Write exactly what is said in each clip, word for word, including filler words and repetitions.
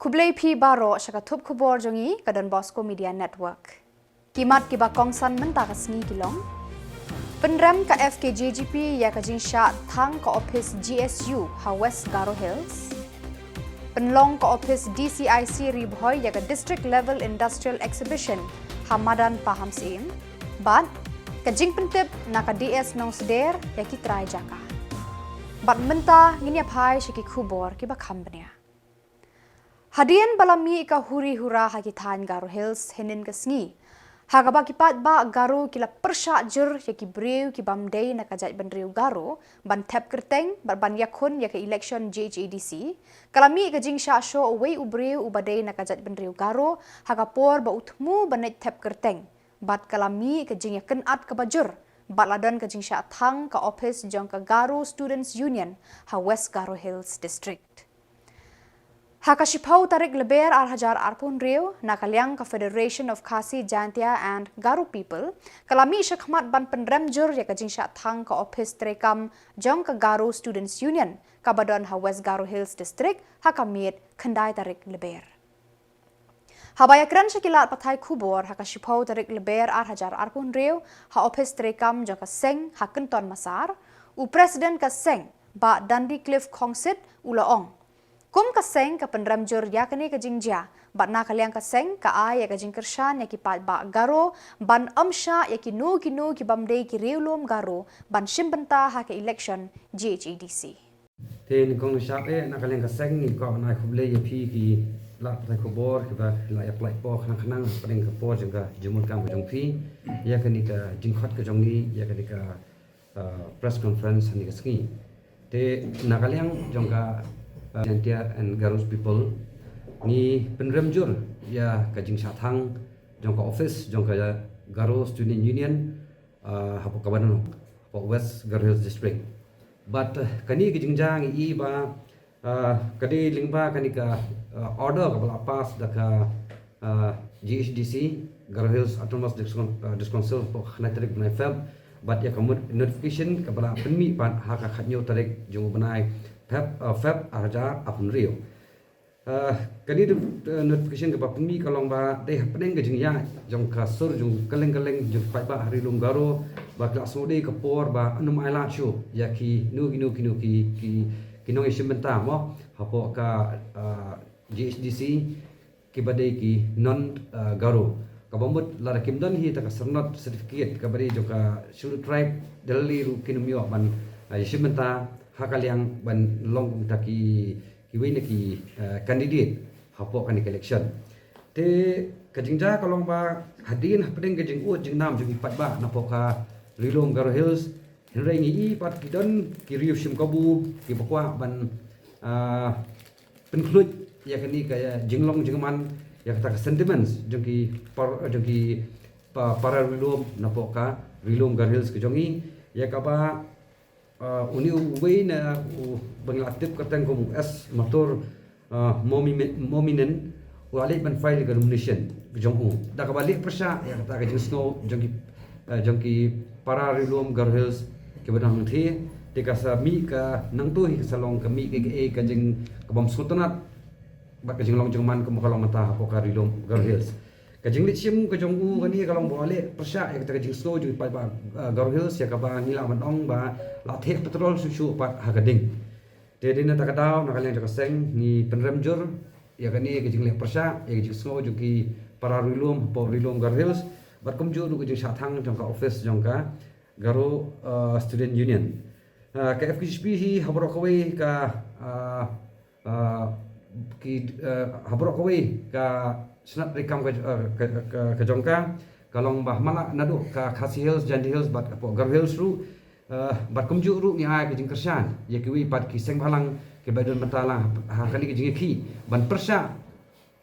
Khublei phi baroh sha ka thup khubor jong ngi ka Don Bosco Media Network. Ki mat kiba kongsan mynta ka sngi ki long: Pynrem ka F K J G P ïa ka jingshah thang ka ophis G S U ha West Garo Hills. Pynlong ka ophis D C I C Ri Bhoi ïa ka District Level Industrial Exhibition ha madan Pahamsyiem. Bad ka jingpyntip na ka D S Nongsder ïa ki trai jaka. Bad mynta ngin ïa phai sha ki khubor kiba kham bniah. Hadien ba la mih ka huri hura ha ki thaiñ Garo Hills hynnin ka sngi, ha kaba ki paidbah Garo ki la pyrshah jur ïa ki briew ki bym dei na ka jaitbynriew Garo ban thep kyrteng bad ban ïakhun ïa ka election G H A D C, ka la mih ka jingshah shoh uwei u briew uba dei na ka jaitbynriew Garo ha ka por ba u thmu ban leit thep kyrteng. Bad ka la mih ka jingïakynad kaba jur bad la don ka jingshah thang ka ophis jong ka Garo Students Union ha West Garo Hills District. Ha ka shiphew tarik Lber ar hajar arphew hynriew, na ka liang ka Federation of Khasi Jaintia and Garo People ka la mih shakhmat ban pynrem jur ïa ka jingshah thang ka ophis treikam jong ka Garo Students Union kaba don ha West Garo Hills District ha ka miet khyndai tarik Lber. Haba ïakren sha ki lad pathai khubor ha ka shiphew tarik Lber ar hajar arphew hynriew ha ophis treikam jong ka seng ha Kynton Massar, u President ka seng, Bah Dandy Cliff Khongsit, u la ong, kum ka seng ka pynrem jur ïa kane ka jingjia bad na ka liang ka seng ka ai ïa ka jingkyrshan ïa ki paidbah Garo ban ym shah ïa kino kino ki bym dei ki riewlum Garo ban shim bynta ha ka election G H A D C. Te nyngkong nyngshap eh, na ka liang ka seng ngi kwah ban ai khublei ïa phi ki lad pathai khubor kiba la ïa pynlait por khnang khnang hapdeng ka por jong ka jingmut kam ka jong phi ïa kane ka jingkhot ka jong ngi ïa kane ka, uh, press conference ha kane ka sngi. Te na ka liang jong ka, uh, Jaintia and Garo People, ngi pynrem jur ïa ka jingshah thang jong ka office jong ka Garo Student Union, uh, hapoh kaba don hapoh West Garo Hills District. Bad, uh, kane ka jingjia ngi i ba, uh, ka dei lyngba kane ka, uh, order kaba la pass da ka, uh, G H D C, Garo Hills Autonomous District, uh, District Council hapoh khyndai tarik bnai Feb. Bad ïa ka mut notification kaba la pynmih pat ha ka khathynñiew tarik jong u bnai Feb, uh, Feb ar hajar arphew hynriew. Uh, kane, uh, notification kaba pynmih ka long ba dei hapdeng ka jingïaid jong ka sur jong kylleng kylleng jong ki paidbah ha ri lum Garo ba ki la sngewdei ka por ba ym ai lad shuh ïa kino kino kino ki, ki, ki nongïashim bynta mo hapoh ka, uh, G H D C kiba dei ki non, uh, Garo. Kaba mut lada kim don hi ta ka syrnod certificate kaba dei jong ka Scheduled Tribe, da lei ruh kin ym ïoh ban, uh, ïashim bynta ha ka liang ban long kum ta ki kiwei na ki, uh, candidate hapoh kane ka election. Te ka jingjia ka long ba hadien hapdeng ka jingud jingnam jong ki paidbah napoh ka ri lum Garo Hills, hynrei ngi i pat ki don ki riew shim kabu kiba kwah ban, uh, pynkhluit ïa kane ka jinglong jingman ïa kata ka sentiments jong ki par-, jong ki pa-, para ri lum napoh ka ri lum Garo Hills ka jong ngi, ïa kaba, uh, une uwei na uba ngi la tip kyrteng kum u S Mathur, uh, Momi-, Mominen, u la leit ban file ka nomination ka jong u da kaba leh pyrshah ïa kata ka jingsngew jong ki, uh, jong ki para ri lum Garo Hills kiba don hangthie. Te ka sa mih ka nangta hi ka sa long ka mih ka, ka, ka jing ka bym sngewtynnad bad ka jinglong jingman kum ka long mynta hapoh ka ri lum Garo Hills. Ka jingleit shim ka jong u kane ka long ba u la leh pyrshah ïa kata ka jingsngew jong ki paidbah, uh, Garo Hills ïa kaba ngi lah ban ong ba la theh petrol shuh shuh pat ha ka ding. Te dei na kata ka daw na ka liang jong ka seng ngi pynrem jur ïa kane ka jingleh pyrshah ïa ka jingsngew jong ki para ri lum hapoh ri lum Garo Hills bad kumjuh ruh ka jingshah thang jong ka office jong ka Garo, uh, Student Union. Uh, ka F K J G P hi ha baroh kawei ka, uh, uh, ki, uh, ha baroh kawei ka shnat treikam ka, uh, ka, ka, ka jong ka ka long ba ha man la naduh ka Khasi Hills, Jaintia Hills bad hapoh Garo Hills ruh, uh, bad kumjuh ruh ngi ai ka jingkyrshan ïa kiwei pat ki seng bhalang kiba don bynta lang ha, ha kane ka jingïakhih ban pyrshah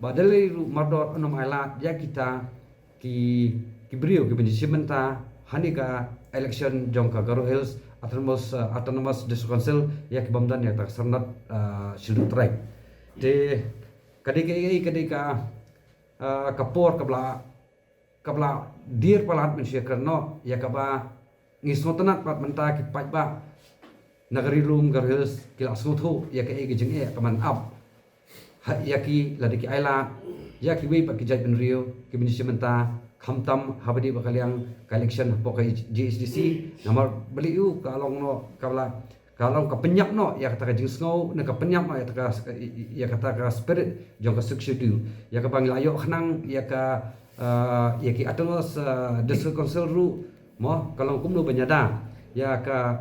ba da lei ruh mardor ym ai lad ïa kita ki, ki briew kiban ïashim bynta ha kane ka election jong ka Garo Hills Autonomous, uh, Autonomous District Council ïa ki bym don ïa kata ka syrnod, uh, Scheduled Tribe. Te ka dei ka, ka dei ka, uh, ka por kaba la kaba la dier palat mynshuwa kren noh ïa kaba ngi sngewtynnad pat mynta ki paidbah na ka ri lum Garo Hills ki la sngewthuh ïa kaei ka jingeh ka man ap. ha ïa ki lada ki ai lad ïa kiwei pat ki jaitbynriew kiba ngi shim bynta, khamtam haba dei ba ka liang ka election hapoh ka G H D C. Namar balei u ka long noh ka la ka long ka pynïap noh ïa kata ka jingsngew ne ka pynïap noh ïa kata ka, ïa kata ka spirit jong ka Sixth Schedule, ïa kaba ngi la ïoh khnang ïa ka, eh, ïa ki autonomous, eh, district council ruh mo ka long kumno ban ïada ïa ka,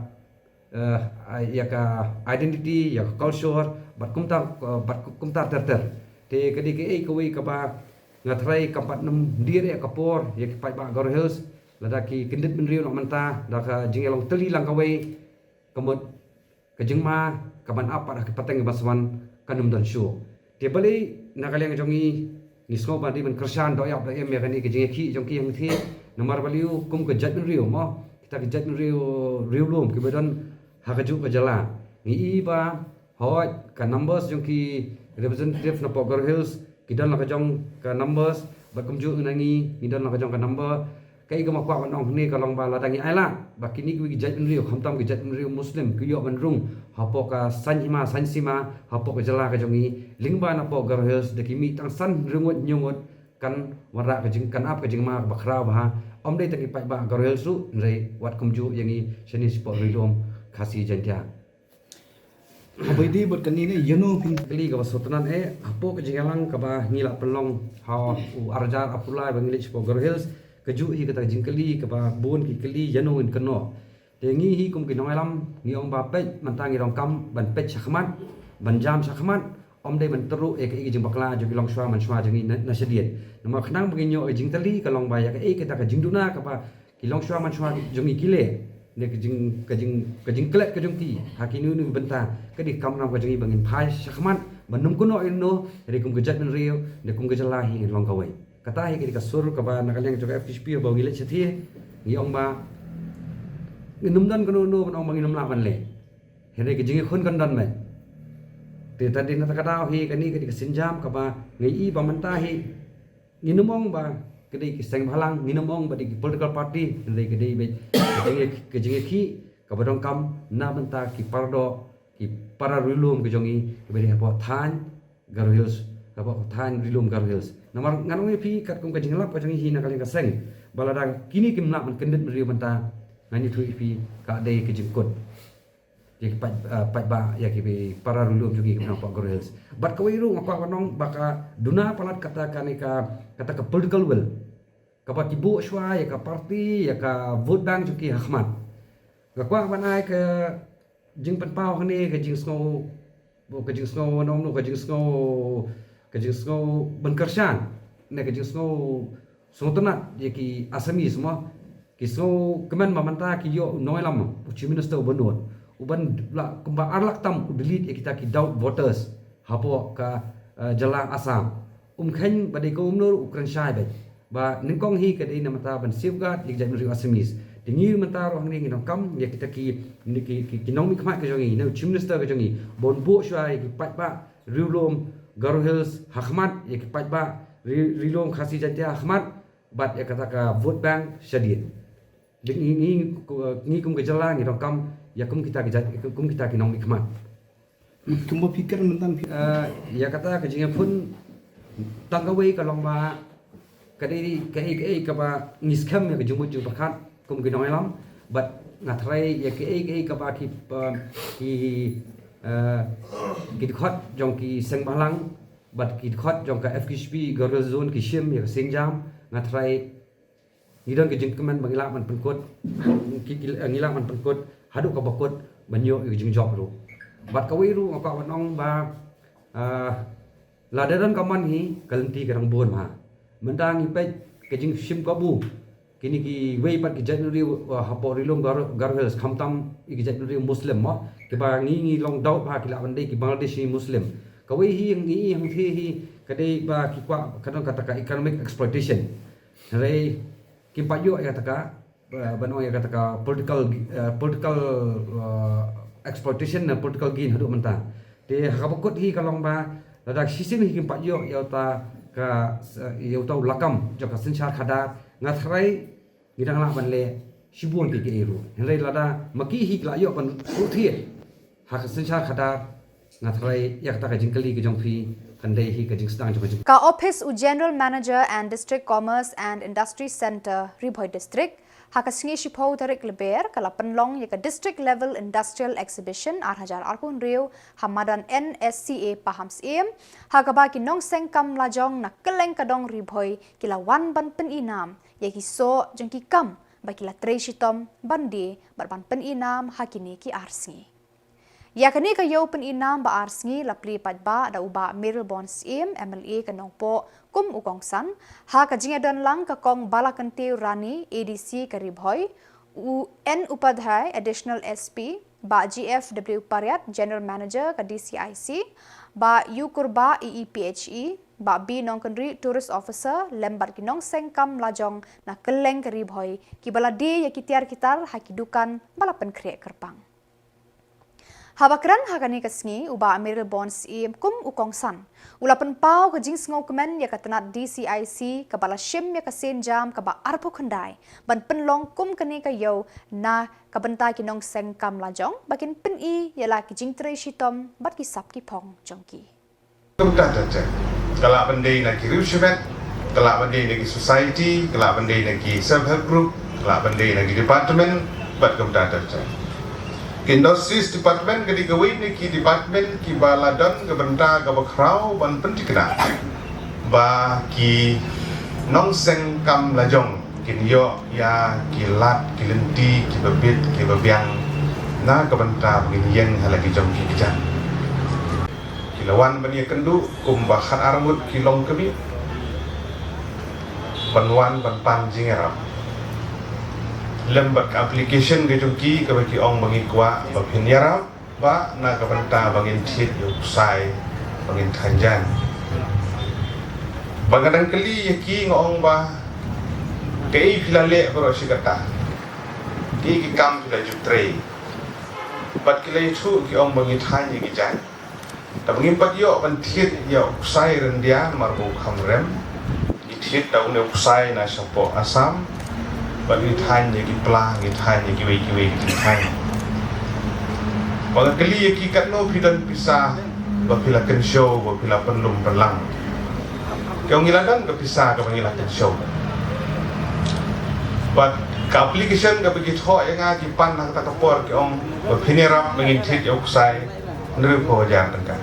eh, ïa ka identity, ïa ka culture bad kumta, eh, bad kumta ter ter. Te ka dei kaei kawei kaba nga tharai kam pat nym dih ïa ka por ïa ki paidbah Garo Hills lada ki kyndit bynriew noh mynta da ka jingïalong tylli lang kawei, ka mut ka jingma kaban ap pat ha ki pateng kiba sah wan kan ym don shuh. Te balei na ka liang jong ngi ngi sngew ba dei ban kyrshan doh ïap doh im ïa kane ka jingïakhih jong ki hangthie? Namar balei u kum ka jaitbynriew mo, kita ki jaitbynriew riewlum kiba don ha kajuh ka jylla, ngi i ba hooid ka numbers jong ki representative napoh Garo Hills ki don la ka jong ka numbers bad kumjuh na ngi ngi don la ka jong ka number. Kaei kaba nga kwah ban ong hangne ka long ba lada ngi ai lad ba kine kiwei ki jaitbynriew, khamtam ki jaitbynriew Muslim, ki ïoh ban rung hapoh ka saiñ hima saiñ sima hapoh ka jylla ka jong ngi, lyngba napoh Garo Hills da ki mih tang san hynriew ngut hynñiew ngut, kan wanrah ka jing, kan ap ka jingma kaba khraw bha, ym dei tang ki paidbah Garo Hills ruh hynrei wat kumjuh ïa ngi shane shapoh Ri-lum Khasi Jaiñtia. Haba ïadei bad kane ne, ïano phin kylli kaba sngewtynnat eh hapoh ka jingïalang kaba ngi la pynlong ha u arhajar arphew lai ba ngi leit shapoh Garo Hills? Kajuh hi kata ka jingkylli kaba bun ki kylli, ïano ngin kynnoh. Te ngi hi kum ki nongïalam ngi ong ba peit, mynta ngi donkam ban peit shakhmat, ban jam shakhmat, ym dei ban tyrhuh ïa kaei ka jingbakla jong ki longshuwa manshuwa jong ngi na, na shadien. Namar khnang ba ngin ïoh ka jingtylli ka long ba ïa kaei kata ka jingduna kaba ki longshuwa manshuwa jong ngi ki leh, ne ka jing, ka jing, ka jingklet ka jong ki ha kino kino ki bynta, ka dei ka kamram ka jong ngi ba ngin phai shakhmat ban nym kynnoh ïano, hynrei kum ka jaitbynriew ne kum ka jylla hi ngin long kawei. Kata hi ka dei ka sur kaba na ka liang jong ka F K J P ba ngi leit shathie ngi ong ba ngin nym don kano kano ban ong ba ngin nym lah ban leh. Hynrei ka jingïakhun kan don mei. Te ta dei na kata ka daw hi kane ka dei ka sienjam kaba ngi i ba mynta hi ngin nym ong ba ka dei ki seng bhalang, ngin nym ong ba dei ki political party, hynrei ka dei beit ka jingïa, ka jingïakhih kaba donkam na bynta ki para doh, ki para ri-lum ka jong ngi kiba dei hapoh thaiñ Garo Hills, hapoh thaiñ Ri-lum Garo Hills. Namar ngan ong ïa phi katkum ka jinglap ka jong ngi hi na ka liang ka seng ba lada kine kim lah ban kyndit bynriew mynta, ngan ïathuh ïa phi ka dei ka jingkut ïa ki paid, ah, paidbah, ïa ki para ri-lum jong ngi kiba nang hapoh Garo Hills. Bad kawei ruh nga kwah ban ong ba ka duna palat kata kane ka, kata ka political will kaba ki buh shuwa ïa ka party, ïa ka vote bank jong ki ha khmat. Nga kwah ban ai ka jingpynpaw hangne, ka jingsngew, ka jingsngew, nongno, ka jingsngew, ka jingsngew ban kyrshan ne ka jingsngew sngewtynnat ïa ki Assamese mo. Ki sngewkmen ba mynta ki ïoh u nongïalam, u Chief Minister uba nud, uban la kumba ar lak tam u delete ïa kita ki doubt voters hapoh ka, eh, jylla Assam. Um kheiñ ba dei kumno u kren shai beit ba nyngkong hi ka dei na mynta ban safeguard ïa ki jaitbynriew Assamese. Te ngi mynta ruh hangne ngi donkam ïa kita ki, ki, ki, ki nongmihkhmat ka jong ngi, ne u Chief Minister ka jong ngi, ban buh shuwa ïa ki paidbah ri-lum Garo Hills ha khmat, ïa ki paidbah ri, ri-lum Khasi Jaiñtia ha khmat, bad ïa kata ka vote bank shadien. Dei ngi, ngi, ngi kum ka jylla ngi donkam ïa kum kita ki jait, kum kita ki nongmihkhmat. Kumba phi kren mynta phi, eh, ïa kata ka jingïakhun tang kawei ka long ba ka dei kaei kaei kaba ngi skhem ïa ka jingmut jingpyrkhat kum ki nongïalam. Bad nga tharai ïa kaei kaei kaba ki, eh, ki, eh, ki dkhot jong ki seng bhalang bad ki dkhot jong ka F K J P Garo Hills Zone ki shim ïa ka sienjam, nga tharai ngi don ka jingkmen ba ngi lah ban pynkut, ki, ki, ngi lah ban pynkut haduh kaba kut ban ïoh ïa ka jingjop ruh. Bad kawei ruh nga kwah ban ong ba, ah, lada don ka mon hi ka lynti ka dang bun bha. Mynta ngi peit ka jingshim kabu kine kiwei pat ki jaitbynriew, ah, hapoh ri-lum Garo, Garo Hills, khamtam ïa ki jaitbynriew Muslim mo, kiba ngi, ngi long doubt ba ki lah ban dei ki Bangladeshi Muslim. Kawei hi ngi i hangthie hi ka dei ba ki kwah ka don kata ka economic exploitation. Hynrei kim pat ïoh ïa kata ka, eh, ban ong ïa kata ka political, eh, political, eh, exploitation ne political gain haduh mynta. Te ha kaba kut hi ka long ba lada shisien hi kim pat ïoh ïa uta ka, ïa uta u lakam jong ka synshar khadar, nga tharai ngi dang lah ban leh shibun kiei kiei ruh. Hynrei lada ma ki hi ki la ïoh ban ruh thied ha ka synshar khadar, Nga tharai ïa kata ka jingkylli ka jong phi kan dei hi ka jingsdang jong ka jing. Ka Office u General Manager and District Commerce and Industry Centre, Ri Bhoi District, ha ka sngi shiphew tarik Lber ka la pynlong ïa ka District Level Industrial Exhibition ar hajar arphew hynriew ha madan N S C A Pahamsyiem, ha kaba ki nongseng kam lajong na kylleng ka dong Ri Bhoi ki la wan ban pyni nam ïa ki soh jong ki kam ba ki la trei shitom ban die bad ban pyni nam ha kine ki ar sngi. Ïa kane ka ïew pyni nam ba ar sngi la plie paidbah da u Bah Mayralborn Syiem, M L A ka Nongpoh, kum u kongsan, ha ka jingïadon lang ka Kong Balakyntiew Rani, A D C ka Ri Bhoi, u N Upadhyay, Additional S P, Bah G F W Pariat, General Manager ka D C I C, Bah U Kurbah, E E P H E, Bah B Nongkynrih, Tourist Officer, lem bad ki nongseng kam lajong na kylleng ka Ri Bhoi, kiba la die ïa ki tiar ki tar ha ki dukan ba la pynkhreh kyrpang. Haba kren ha kane ka sngi, u Bah Mayralborn Syiem kum u kongsan u la pynpaw ka jingsngewkmen ïa ka tnat D C I C kaba la shim ïa ka sienjam kaba arphew khyndai ban pynlong kum kane ka ïew na ka bynta ki nongseng kam lajong ba kin pyni ïa la ki jingtrei shitom bad ki sap ki phong jong ki. Kumta ter ter. Ka lah ban dei na ki riew shimet, ka lah ban dei na ki society, ka lah ban dei na ki self help group, ka lah ban dei na ki department, bad kumta ter ter. Ki industries department ka dei kawei na ki department kiba la don ka bynta kaba khraw ban pynthikna ba ki nongseng kam lajong kin ïoh ïa ki lad, ki lynti kiba bit kiba biang na ka bynta ba kin ïeng ha la ki jong ki kjat. Ki la wan ban ïakynduh kumba khatar ngut ki longkmie ban wan ban pan jingïarap. Lem bad ka application ka jong ki kaba ki ong ba ngi kwah ba phin ïarap ba na ka bynta ba ngin thied ïa u ksai ba ngin thain jan. Ba nga dang kylli ïa ki nga ong ba kaei phi la leh baroh shi katta. Ki ki kam phi la ju trei. Bad ki la ïathuh ki ong ba ngi thain ïa ki jan. Te ba ngim pat ïoh ban thied ïa u ksai ryndia namar ba u kham rem. Ngi thied da une u ksai na shapoh Assam. Bad ngi thain ïa ki pla, ngi thain ïa kiwei kiwei ki jingthain. Ba nga kylli ïa ki katno phi don pisa ba phi la kynshew, ba phi la pynlum pynlang. Ki ong ngi la don ka pisa kaba ngi la kynshew. Bad ka application kaba ki thoh ïa nga ki pan ha kata ka por ki ong ba phin ïarap ba ngin thied ïa u ksai hynriewphew hajar tyngka.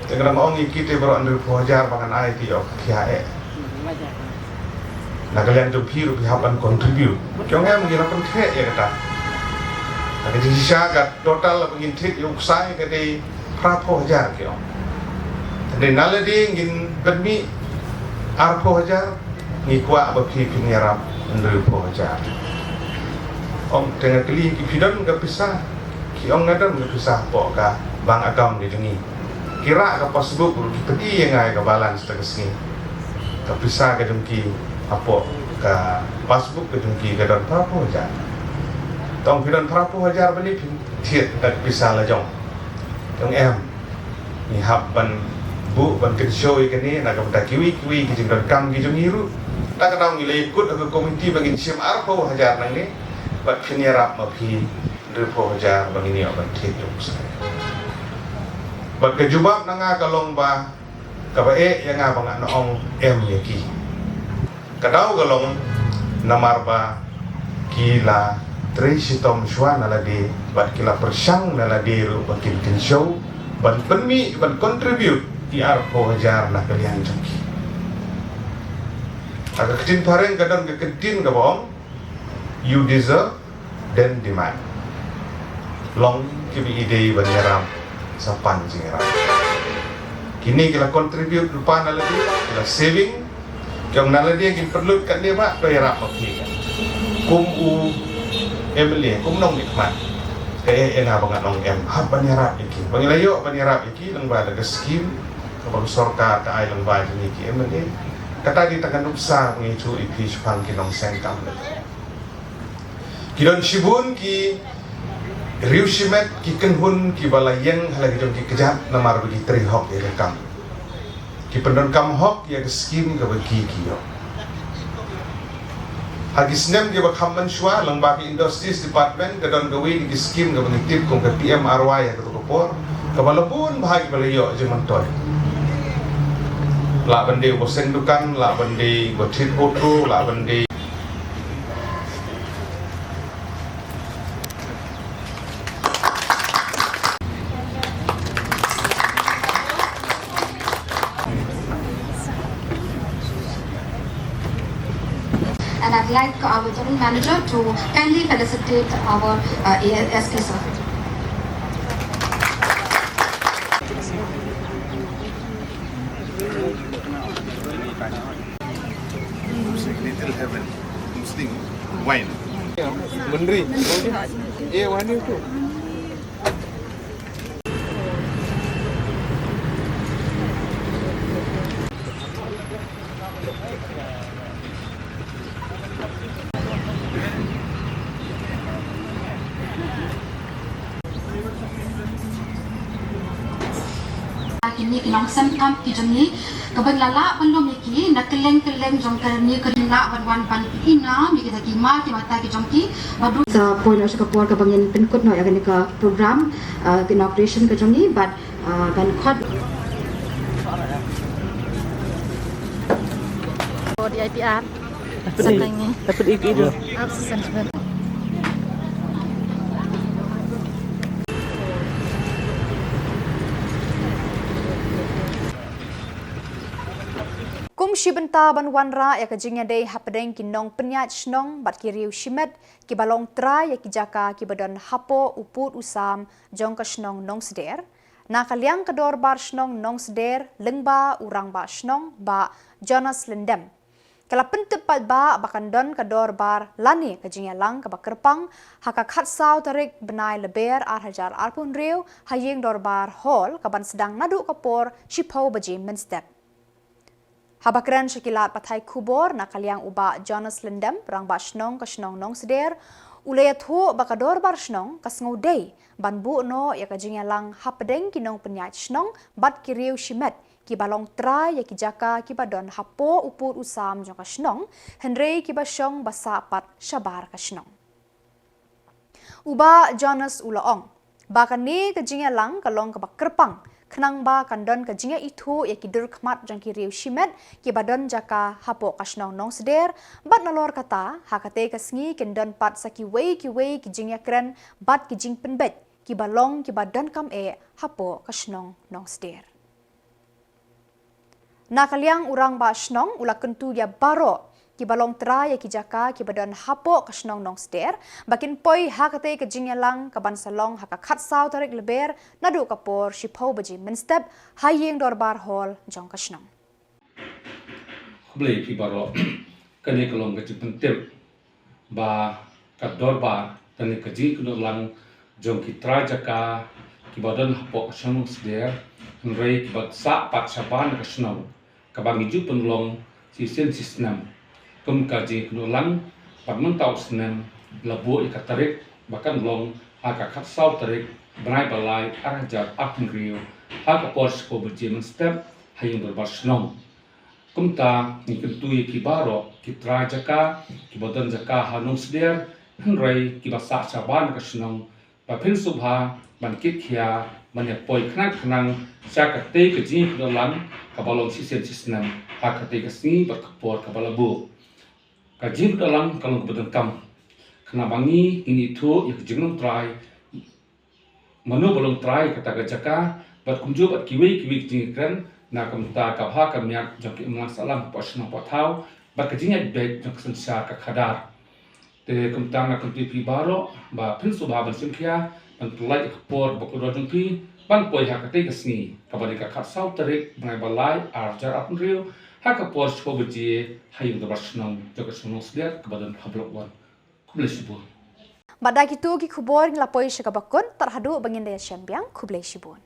Te nga dang ong ïa ki te baroh hynriewphew hajar ba ngan ai te ïoh ka khia eh. Na ka liang jong phi ruh phi hap ban contribute. Ki ong em ngi la pynkhreh ïa kata. Na ka jingshisha ka total ba ngin thied ïa u ksai ka dei phraphew hajar ki ong. Te dei na lade ngin pynmih arphew hajar. Ngi kwah ba phi phin ïarap hynriewphew hajar. Ong te nga kylli ki phi don ka pisa. Ki ong nga don ka pisa hapoh ka bank account ka jong ngi. Ki rah ka passbook ruh ki pyni ïa nga ïa ka balance ta ka sngi. Ka pisa ka jong ki hapoh ka passbook ka jong ki ka don phraphew hajar. Te ong phi don phraphew hajar balei phin thied da ka pisa lajong. Te ong em. Ngi hap ban buh ban kynshew ïa kane na ka bynta kiwei kiwei ki jingdonkam ki jong ngi ruh. Ta ka daw ngi la ïakut ha ka komiti ba ngin shim arphew hajar nangne. Bad phin ïarap ma phi hynriewphew hajar ba ngin ïoh ban thied ïa u ksai. Bad ka jubab na nga ka long ba kaba eh ïa nga ba ngan ong em ïa ki. Ka daw ka long namar ba ki la trei shitom shuwa na lade bad ki la pyrshang na lade ruh ba kin kynshew ban pynmih ban contribute ïa arphew hajar na ka liang jong ki. Ha ka ktien phareng ka don ka ktien kaba ong, you deserve, then demand. Long kiba i dei ban ïarap sa pan jingïarap. Kine ki la contribute lypa na lade, ki la saving. Ki ong na lade ngin pynlut katne ba to ïarap ma phi. Kum u M L A, kum nongmihkhmat. Ka eh ïa nga ba ngan ong em, hap ban ïarap ïa ki. Ba ngi la ïoh ban ïarap ïa ki lyngba da ka skim kaba ka sorkar ka ai lyngba jong ngi ki M L A. Kata dei tang ka nuksa ba ngi ïathuh ïa phi shaphang ki nongseng kam lade. Ki don shibun ki riew shimet ki kynhun kiba la ïeng ha la ki jong ki kjat namar ba ki trei hok ïa ka kam. Ki pyndonkam hok ïa ka skim kaba ki ki ïoh. Ha ki snem kiba kham mynshuwa lyngba ka Industries Department ka don kawei na ki skim kaba ngi tip kum ka P M R Y ha kato ka por. Kaba la bun bha kiba la ïoh jingmyntoi. Lah ban dei uba seng dukan, lah ban dei uba thied auto, lah ban dei And I'd like our general manager to kindly felicitate our, uh, A S P sir. Little heaven, Muslim wine. Bendri. Eh, wani tu. Kine ki nongseng kam ki jong ngi, kaba ngi la lah ban lum ïa ki na kylleng kylleng jong kane ka ri, lah ban wan ban ïa ki ma ki mata ki jong ki. Bad sa poi noh sha ka por kaba ngin pynkut noh ïa kane ka program, ah, ka inauguration ka jong ngi, bad, ah, ban khot. For the I P R. Dapat ni. Dapat itu. Apa sih? Kum shi bynta ban wanrah ïa ka jingïadei hapdeng ki nongpynïaid shnong bad ki riew shimet kiba long trai ïa ki jaka kiba don hapoh u pud u sam jong ka shnong Nongsder, na ka liang ka dorbar shnong Nongsder lyngba u rangbah shnong Bah Jonas Lyndem, ka la pyntip paidbah ba kan don ka dorbar lane ka jingïalang kaba kyrpang ha ka khatsaw tarik bnai Lber ar hajar arphew hynriew ha ïing dorbar hall, kaban sdang naduh ka por shiphew baje mynstep. Haba kren sha ki lad pathai khubor na ka liang u Bah Jonas Lyndem, rangbah shnong ka shnong Nongsder, u la ïathuh ba ka dorbar shnong ka sngewdei ban buh noh ïa ka jingïalang hapdeng ki nongpynïaid shnong bad ki riew shimet kiba long trai ïa ki jaka kiba don hapoh u pud u sam jong ka shnong, hynrei kiba shong ba sah pat shabar ka shnong. U Bah Jonas u la ong ba kane ka jingïalang ka long kaba kyrpang, khnang ba kan don ka jingïaithuh ïa ki dur khmat jong ki riew shimet kiba don jaka hapoh ka shnong Nongsder, bad nalor kata ha katei ka sngi kin don pat sa kiwei kiwei ki jingïakren bad ki jingpynbeit kiba long kiba donkam eh hapoh ka shnong Nongsder. Na ka liang u rangbah shnong u la kyntu ïa baroh kiba long trai ïa ki jaka kiba don hapoh ka shnong Nongsder ba kin poi ha katei ka jingïalang kaban sa long ha ka khatsaw tarik Lber naduh ka por shiphew baje mynstep ha ïing dorbar hall jong ka shnong. Khublei phi baroh. Kane ka long ka jingpyntip ba ka dorbar lane ka jingïakynduh lang jong ki trai jaka kiba don hapoh ka shnong Nongsder, hynrei kiba sah pat shabar na ka shnong, kaba ngi ju pynlong shisien shisnem. Kum ka jingïakynduh lang, bad mynta u snem la buh ïa ka tarik ba kan long ha ka khatsaw tarik bnai ba lai ar hajar arphew hynriew ha ka por shiphew baje mynstep ha ïing dorbar shnong. Kumta ngi kyntu ïa ki baroh ki trai jaka kiba don jaka ha Nongsder, hynrei kiba sah shabar na ka shnong, ba phin sngewbha ban kit khia ban ïa poi khnang khnang sha katei ka jingïakynduh lang kaba long shisien shisnem ha katei ka sngi bad ka por kaba la buh. Ka jingïakynduh lang ka long kaba donkam, khnang ba ngi ngin ithuh ïa ka jinglong trai, mano ba long trai kata ka jaka, bad kumjuh bad kiwei kiwei ki jingkren na ka bynta ka bha ka miat jong ki imlang sahlang hapoh shnong hapoh thaw, bad ka jingïaid beit jong ka synshar ka khadar. Te kumta nga kyntu ïa phi baroh ba phin sngewbha ban shim khia ban pyllait ïa ka por ba kordor jong phi ban poi ha katei ka sngi kaba dei ka khatsaw tarik bnai ba lai ar hajar arphew hynriew ha ka por shiphew baje ha ïing dorbar shnong jong ka shnong Nongsder kaba don ha Block One. Khublei shibun. Bad da kito ki khubor ngi la poi sha kaba kut, tad haduh ba ngin da ïashem biang, khublei shibun.